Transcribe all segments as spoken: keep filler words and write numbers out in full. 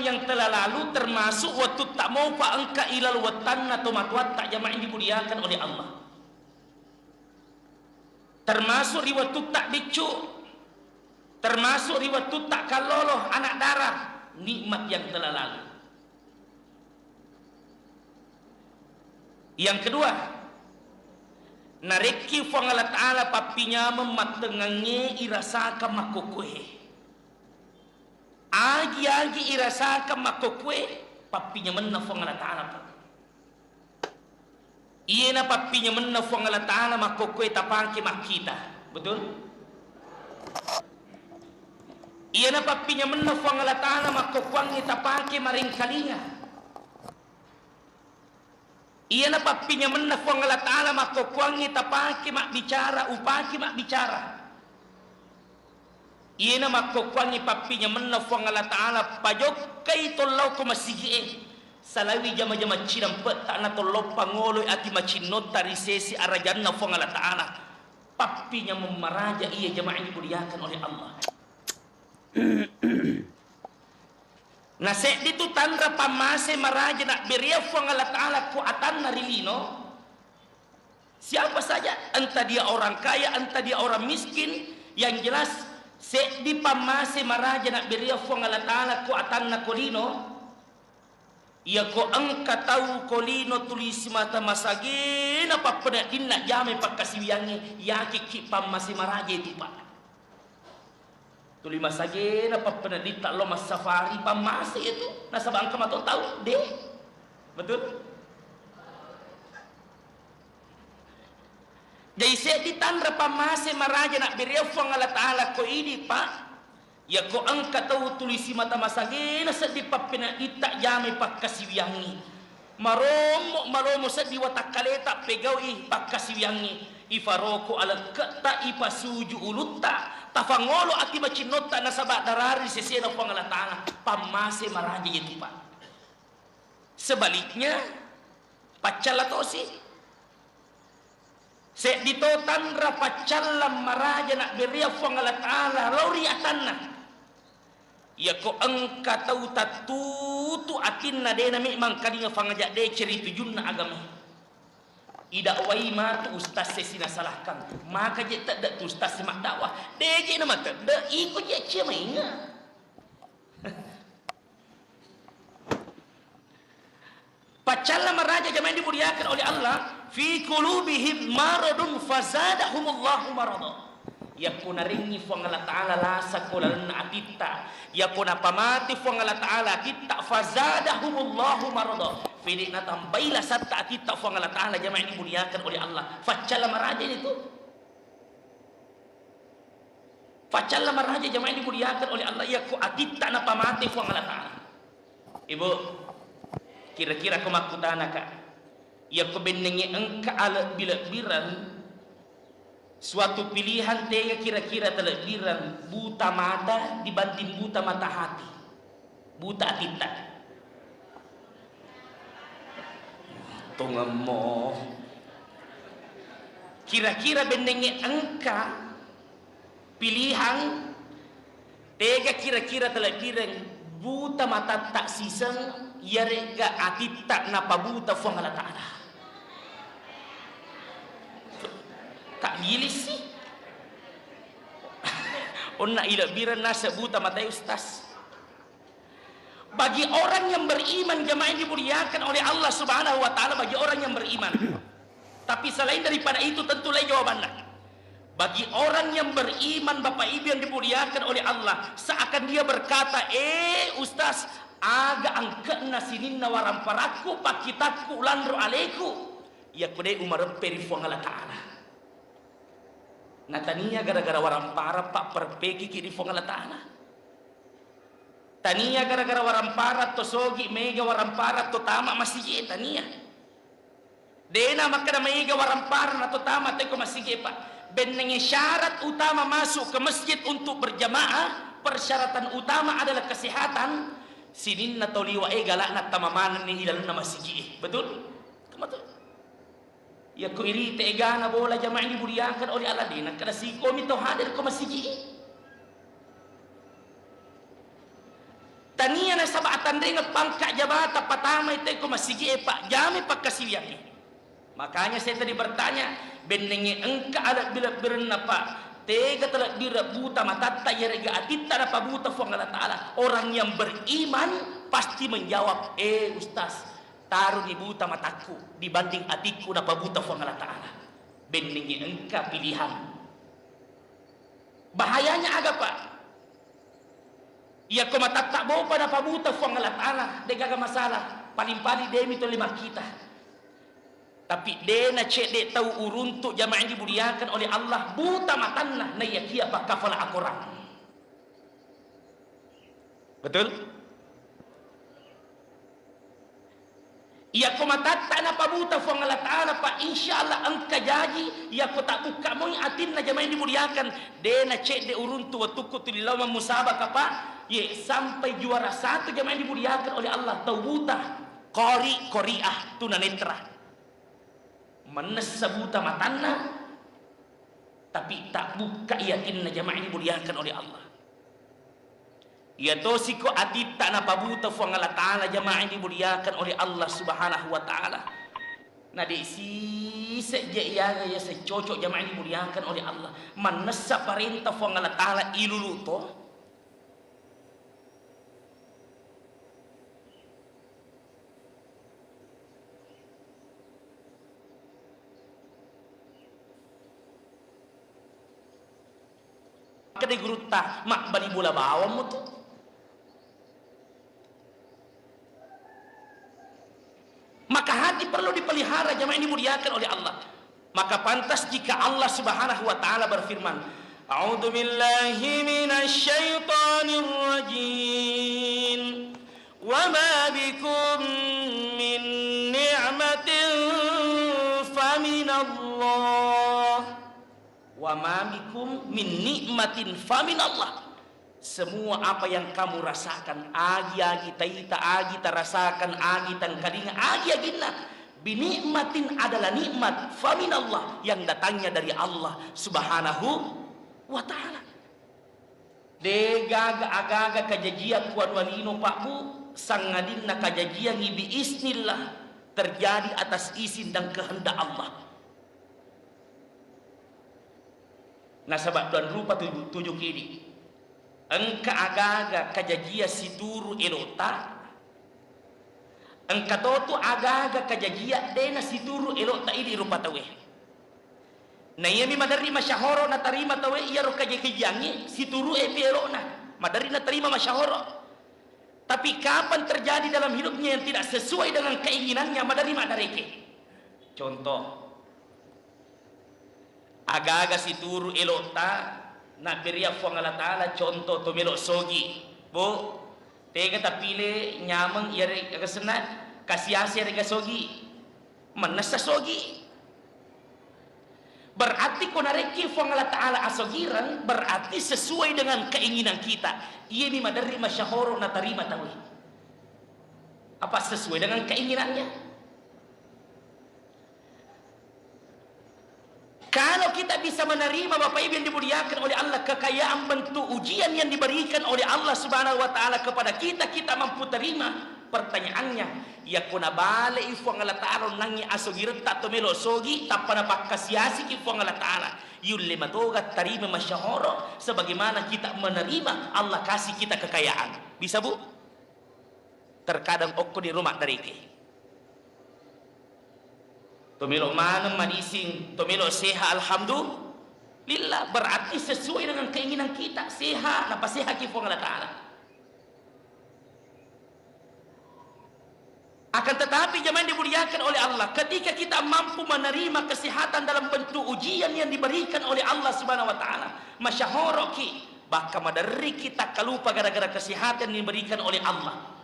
yang telah lalu, termasuk wettutta mopa engka ilal wettanna tomatoatta, jamaah yang dimuliakan oleh Allah. Termasuk ri wettutta biccu, termasuk ri wettutta kallolo, anak dara, nikmat yang telah lalu. Yang kedua, narekki Fuang Allah Ta'ala pappinyameng mattengngangnge irasakang makkokkoe. Agi-agi irasakang makkokkoe, pappinyamenna Fuang Allah Ta'ala, Pak. Iyena pappinyamenna Fuang Allah Ta'ala makkokkoe tapake makkita. Betul? Iyena pappinyamenna Fuang Allah Ta'ala makkokkoangnge tapake marengkalinga. Iyena pappinyamenna Fuang Allah Ta'ala makkokkoangnge tapake mabbicara, upake mabbicara. Iyena makkokkoangnge pappinyamenna Fuang Allah Ta'ala pajokkai tollau ko masigi'e, salaiwi jama-jama cinampe'ta na tollau pangoloi ati macinnotta ri sesi arajanna Fuang Allah Ta'ala. Pappinyameng maraja iya, jamaah yang dimuliakan oleh Allah. Na seddi tu tanra pammase maraja nabbereang Fuang Allah Ta'ala ko atanna ri lino. Siapa saja, entah dia orang kaya, entah dia orang miskin, yang jelas seddi pammase maraja nabbereang Fuang Allah Ta'ala ko atanna ko lino. Iyako engka tau ko lino tuli simata masagena pappeneddinna jamai pakkasiwiyangnge, yakikki pammase maraja itu, Pak. Tuli masagena pappeneddinta lo massafari, pammase itu, nasaba engka mato tau de. Betul? Jai seddi tanra pammase maraja nabbereang Fuang Allah Ta'ala ko idi, Pak. Yako engka tau tuli simata masagena seddi pappeneddinta jamai pakkasiwiyangngi. Marommo malomo seddi watakkaleta pegau'i pakkasiwiyangngi. Ifaroko alekke'ta, ipasuju ulutta, tafangolo ati macinnotta nasaba darari sesena Fuang Allah Ta'ala. Pammase maraja yetu, Pak. Sebaliknya, paccalla tosi. Seddi to tanra paccallang maraja nabbereang Fuang Allah Ta'ala lao ri atanna. Yako engka tau tattutu atinna, de nami mangkalinga fangaja, de ceri tujunna agama. Idakwai matu ustaz e sinasalahkan. Maka je tedde tu ustaz e maddakwah. De je na matedde, iko je cia mainga. Paccalla maraja jamaah dimuliakan oleh Allah, fi qulubihim maradun fazadahumullahu marada. Yakko narengngi Fuang Allah Ta'ala lasa ko lalenna atitta, yakko napamati Fuang Allah Ta'ala atitta, fazadahumullahu marada. Fede natambai lasatta atitta Fuang Allah Ta'ala, jamaah dimuliakan oleh Allah. Faccalla maraja itu. Faccalla maraja jamaah dimuliakan oleh Allah, yakko atitta napamate Fuang Allah Ta'ala. Ibu, kira-kira ko makkutanaka, yakko bennengnge engka alebbi-lebbireng, suatu pilihan tega kira-kira talebbireng, buta mata dibanding buta mata hati? Buta atitta. Tongemmo. Kira-kira bennengnge engka pilihan tega kira-kira talebbireng, buta matatta siseng, iyaregga atitta napabuta Fuang Allah Ta'ala? Kak gilissi. Onna ilebbireng naseng buta matae, Ustaz. Bagi orang yang beriman, jamaah yang dimuliakan oleh Allah Subhanahu wa Ta'ala, bagi orang yang beriman. Tapi selain daripada itu, tentu lain jawabannya. Bagi orang yang beriman, Bapak Ibu yang dimuliakan oleh Allah, seakan dia berkata, "Eh, Ustaz, aga angke'na sininna waramparakku, pakkitakku, lanro aleku." Iya, ku de' umareppe ri Fuang Allah Ta'ala. Natania gara-gara warampara, Pak, perpekiki ri Fuang Allah Ta'ala. Tania gara-gara warampara to sogi, mega warampara to tama masigi, tania. Dena makkeda mega warampara na to tama teko masigi, Pak. Bennengnge syarat utama masuk ke masjid untuk berjamaah, persyaratan utama adalah kesehatan. Sininna to liwa e galakna tama manenni ilalenna masigi e. Betul? Betul. Yakko irite egana bola jamaah yang dimuliakan oleh Allah, de nakkeda sikomi tau hadir ko masigi. Tania nasaba atanrengeng pangka jabata patamai teko masigi'e, Pak, jamai pakkasiwiangnge. Makanya saya tadi bertanya, bennengnge engka alebbi-lebbirenna, Pak, tega talebbireng buta matatta iyarega atitta napabuta Fuang Allah Ta'ala? Orang yang beriman pasti menjawab, "Eh, Ustaz, taroni buta matakku dibanding atikku napabuta Fuang Allah Ta'ala." Bennengnge engka pilihan. Bahayanya aga, Pak? Iyako matatta bopa napabuta Fuang Allah Ta'ala, degaga masalah. Paling-paling demi tuli makkita. Tapi de nacedde tau uruntu, jamaah yang dimuliakan oleh Allah, buta matanna, naiyakia pakkafala akorang. Betul? Iyako matatta napabuta Fuang Allah Ta'ala, Pak, insya Allah engka jaji. Iyako tabbukka moi atinna, jamaah yang dimuliakan, de nacedde uruntu wettukku tuli lao mammusabaka, Pak, ye sampai juara satu, jamaah yang dimuliakan oleh Allah, tau buta, qari, qari'ah, tunanetra. Mannessa buta matanna, tapi tabbukka i atinna, jamaah yang dimuliakan oleh Allah. Iya tosiko atitta napabuta Fuang Allah Ta'ala, jamaah yang dimuliakan oleh Allah Subhanahu wa Ta'ala. Na de sisejje iyaga yaseng cocok, jamaah yang dimuliakan oleh Allah. Mannessa parenta Fuang Allah Ta'ala ilulu to. Makkeda gurutta, "Mabbali bola bawang mutu." Maka hati perlu dipelihara, jamaah yang dimuliakan oleh Allah. Maka pantas jika Allah Subhanahu wa Ta'ala berfirman, "A'udzu billahi minasy syaithanir rajim. Wa ma bikum min ni'matin faminallah." Wa ma bikum min ni'matin faminallah. Semua apa yang kamu rasakan, agi-agi taita, agi tarasakan, agi tangkalinga, agi-aginna, binikmatin, adalah nikmat, faminallah, yang datangnya dari Allah Subhanahu wa Ta'ala. De gaga agaga kajajia kuanualino, Pak, Bu, sangadinna kajajiangngi biiznillah, terjadi atas izin dan kehendak Allah. Nasaba duang rupa tuju, tuju kidi. Engka agaga kajajia situru elota, engka totu agaga kajajia dena situru elota idi rupa tauwe. Na iyami maderri masyahoro natarima tauwe iyaro kaja-, kajajiangnge situru epi elona, maderri natarima masyahoro. Tapi kapan terjadi dalam hidupnya yang tidak sesuai dengan keinginannya, maderri maddareke. Contoh, agaga situru elota nabberia Fuang Allah Ta'ala, contoh to melo sogi. Bu, tega tapile nyameng iyare-, aga senna, kasiasi iyarega sogi. Mannessa sogi. Berarti ko narekki Fuang Allah Ta'ala asogireng, berarti sesuai dengan keinginan kita. Iyami maderri masyahoro natarima tauwe. Apa sesuai dengan keinginannya? Kalau kita bisa menerima, Bapak Ibu yang dimuliakan oleh Allah, kekayaan bentuk ujian yang diberikan oleh Allah Subhanahu wa Ta'ala kepada kita, kita mampu terima. Pertanyaannya, yakko nabalei Fuang Allah Ta'ala onnangngi asogiretta to melo sogi, tappa napakkasiasiki Fuang Allah Ta'ala, yulle matoga tarima masyahoro sebagaimana kita menerima Allah kasih kita kekayaan. Bisa, Bu? Terkadang okko di rumah dareke. To melo maneng madising, to melo seha, alhamdulillah, berarti sesuai dengan keinginan kita, seha, napasehaki Fuang Allah Ta'ala. Akan tetapi, jamaah yang dimuliakan oleh Allah, ketika kita mampu menerima kesehatan dalam bentuk ujian yang diberikan oleh Allah Subhanahu wa Ta'ala, masyahoroki, bahkan maderriki takkalupa gara-gara kesehatan yang diberikan oleh Allah.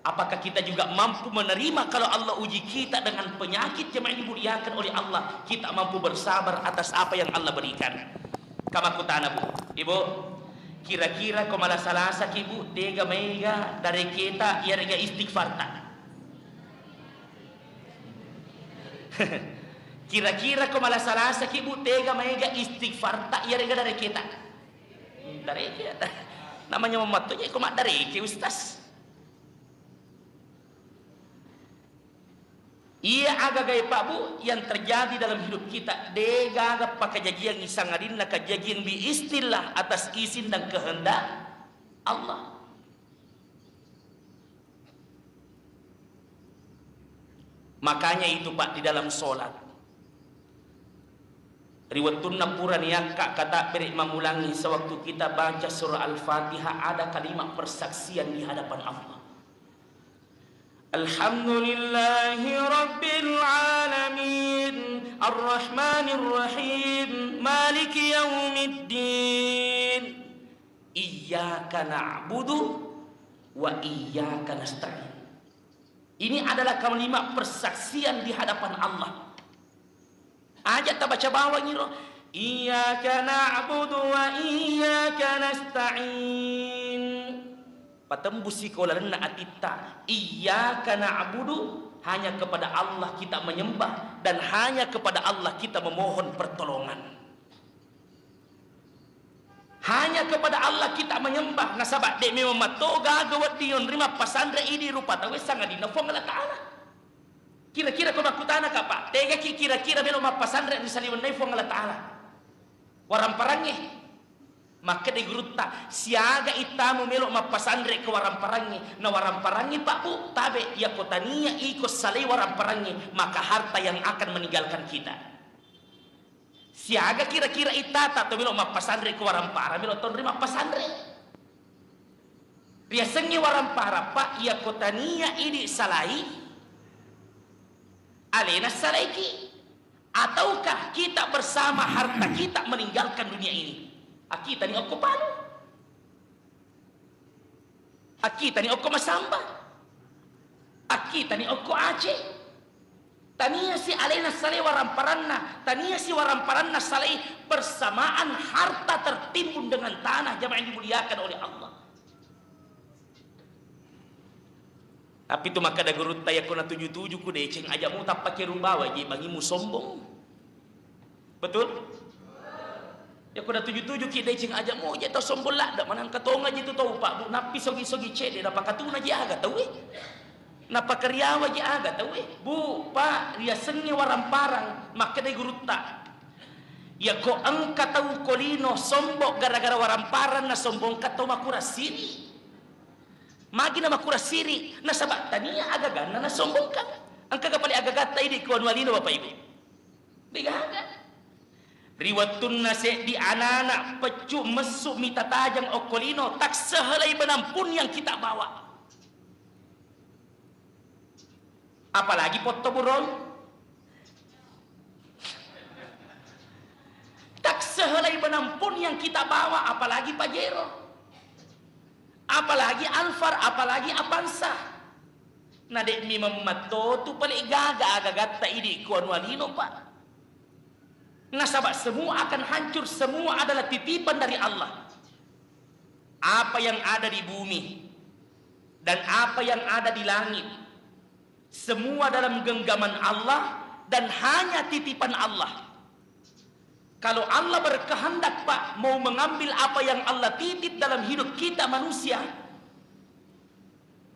Apakah kita juga mampu menerima kalau Allah uji kita dengan penyakit, jemaah yang dimuliakan oleh Allah? Kita mampu bersabar atas apa yang Allah berikan. Kamakutana, Bu. Ibu, kira-kira ko malasa-lasaki, Bu, tega maega dareketa iyarega istighfarta? Kira-kira ko malasa-lasaki, Bu, tega maega istighfarta iyarega dareketa? Dareketa. Namanya mamatto je ko maddareke, Ustaz. Iya agagae, Pak, Bu, yang terjadi dalam hidup kita, de gaga pakajajiang sangadinna kajajiang bi iznillah, atas izin dan kehendak Allah. Makanya itu, Pak, di dalam sholat, ri wettunna purani akka katabbere mamulangi, sewaktu kita baca surah Al-Fatihah, ada kalimat persaksian di hadapan Allah. Alhamdulillahi Rabbil Alamin, Arrahmanir Rahim, Maliki Yaumiddin. Iyyaka na'budu wa iyyaka nasta'in. Ini adalah kalimat persaksian di hadapan Allah. Aja tabaca bawang iro, "Iyyaka na'budu wa iyyaka nasta'in." Patembusiko lalenna atitta, "Iyyaka na'budu," hanya kepada Allah kita menyembah dan hanya kepada Allah kita memohon pertolongan. Hanya kepada Allah kita menyembah, nasaba de memang matto gaga wedding yonri mappasanre idi rupa tauwe sangadinna Puang Allah Ta'ala. Kira-kira ko makkutana ka, Pak, tegaki kira-kira melo mappasanre ri saliwennai Puang Allah Ta'ala? Waramparangnge. Makkeda gurutta, siaga ittamu melo mappasanre ke waramparangnge, na waramparangnge, Pak, Bu, tabe, yako tania iko salai waramparangnge, maka harta yang akan meninggalkan kita. Siaga kira-kira ittata to melo mappasanre ko warampara, melo tonri mappasanre. Riasengnge warampara, Pak, yako tania idi salai, alena salaiki. Ataukah kita bersama harta kita meninggalkan dunia ini? Akitani okko palu. Akkitani okko Masamba. Akkitani okko Aceh. Tania si alena salai waramparanna, tania si waramparanna salai, bersamaan harta tertimbun dengan tanah, jamaah yang dimuliakan oleh Allah. Tapi tu makkeda gurutta, yakko natuju-tuju ku deceng, aja mu tappake rubawa je bangimu sombong. Betul? Yakko natuju-tuju ki deceng, aja mo je tau sombong ladde, manang katonga je tu tau, Pak, Bu, nappi sogi-sogi cedde, napakatuna je aga tauwe. Napakariawa je aga tauwe. Bu, Pak, riasengnge waramparang, makkedai gurutta. Yakko engka tau ko lino sombong gara-gara waramparang, nasombongka tau makurang siri. Magi na makurang siri, nasaba tania agaganna nasombongkang. Engkaga pale agagatta idi ko anua lino, Bapak Ibu? Degaga. Ri wettunna seddi anana peccu messu mita tajang okko lino, tak sehelai benang pun yang kita bawa. Apalagi potto burong. Tak sehelai benang pun yang kita bawa, apalagi Pajero. Apalagi Alphard, apalagi Avanza. Na de'mi memmattotu pale gaga agagatta idi ko anua lino, Pak. Nasaba semua akan hancur, semua adalah titipan dari Allah. Apa yang ada di bumi dan apa yang ada di langit, semua dalam genggaman Allah dan hanya titipan Allah. Kalau Allah berkehendak, Pak, mau mengambil apa yang Allah titip dalam hidup kita manusia,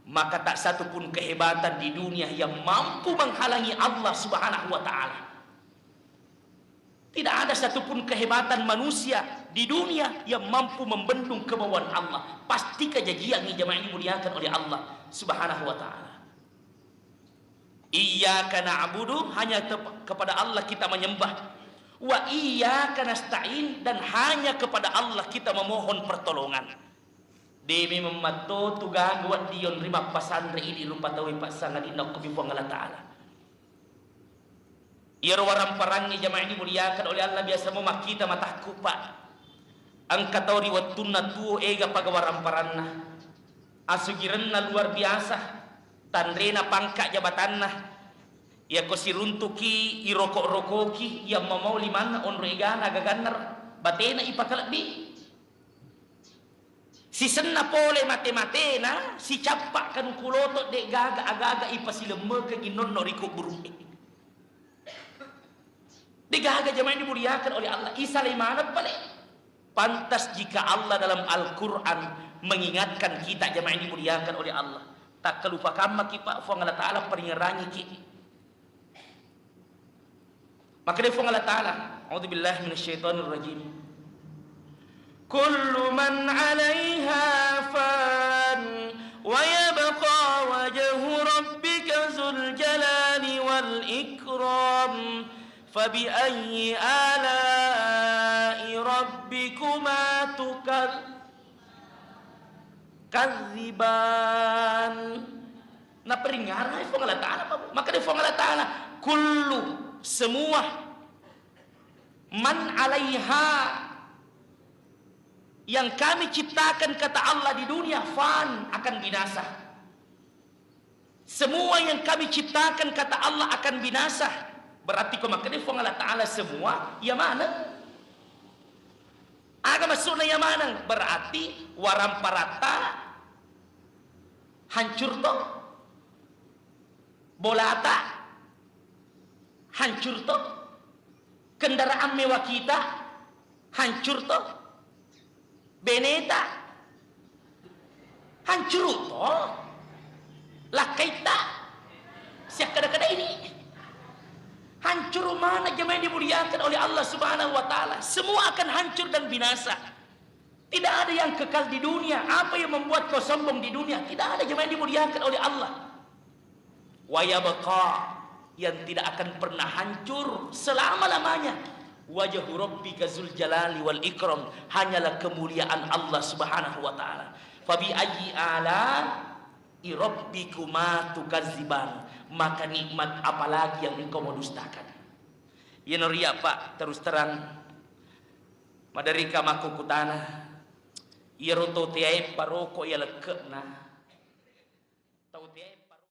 maka tak satu pun kehebatan di dunia yang mampu menghalangi Allah Subhanahu wa Ta'ala. Tidak ada satupun kehebatan manusia di dunia yang mampu membendung kemauan Allah. Pasti kejajian ini, jamaah yang dimuliakan oleh Allah Subhanahu wa Ta'ala. Iyyaka na'budu, hanya tep-, kepada Allah kita menyembah. Wa iyyaka nasta'in, dan hanya kepada Allah kita memohon pertolongan. De memang mattotu gaga wedding yonri mappasanre idi rupa tauwe, Pak, sangadinna okkomi Puang Allah Ta'ala. Iyaro waramparangnge, jamaah yang dimuliakan oleh Allah, biasa mo makkita matakku, Pak. Engka tau ri wettunna tuo ega paga waramparanna. Asugirenna luar biasa. Tanrena pangka jabatanna. Iyako siruntuki, iroko-rokoki, iya mamau limanna onro egana gagannara. Batena ipakalebbi. Sisenna pole mate-matena, sicappa kanuku loto, de'gaga aga-aga ipasilemmekeng innonno ri kubburu'e. De'gaga, jamaah yang dimuliakan oleh Allah, isalai maneng pale. Pantas jika Allah dalam Al-Quran mengingatkan kita, jamaah yang dimuliakan oleh Allah. Takkalupakan maki, Pak, Fuang Allah Ta'ala peringerangi ki. Makkeda Fuang Allah Ta'ala, a'udzubillahi minasyaitonirrajim. Kullu man 'alaiha fan wa yabqa wajhu rabbika dzul jalali wal ikram. Fabi ayyi ala'i rabbikuma tukal-, kadziban. Naperingarai Fuang Allah Ta'ala, Pak. Makkeda Fuang Allah Ta'ala, kullu, semua, man 'alaiha, yang kami ciptakan, kata Allah, di dunia, fan, akan binasa. Semua yang kami ciptakan, kata Allah, akan binasa. Berarti ko makkeda Fuang Allah Ta'ala semua, iya maneng. Aga maksudna iya maneng? Berarti waramparatta hancur to. Bolata hancur to. Kendaraan mewah kita hancur to. Beneta hancur to. Lakkaitta siakkada-kada ini. Hancur mana, jemaah yang dimuliakan oleh Allah Subhanahu wa Ta'ala. Semua akan hancur dan binasa. Tidak ada yang kekal di dunia. Apa yang membuat kau sombong di dunia? Tidak ada, jemaah yang dimuliakan oleh Allah. Wa yabqa, yang tidak akan pernah hancur selama-lamanya, wajhu rabbika dzul jalali wal ikram, hanyalah kemuliaan Allah Subhanahu wa Ta'ala. Fabi ayyi ala'i rabbikuma tukadziban, maka nikmat apalagi yang engkau mau dustakan? Iyanaria, Pak, terus terang, maderri ka makkukutana, iyaro tau teae paroko iya lekke'na. Tau teae